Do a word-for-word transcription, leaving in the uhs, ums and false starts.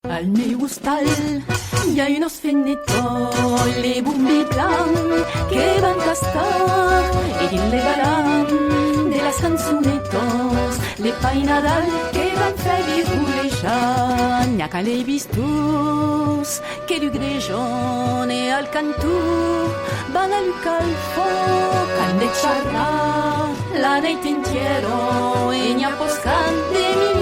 Al meu ostal i a unas fenetas, le bombi blanc que van castar, e dins le balan de las cançonetas, le Paire Nadal que van fèr virolejar. N'i a qu'a le vistós que dugrejan e al canton van alucar el fòc, cant de charrar la neit entièra, e n'i a pas cant de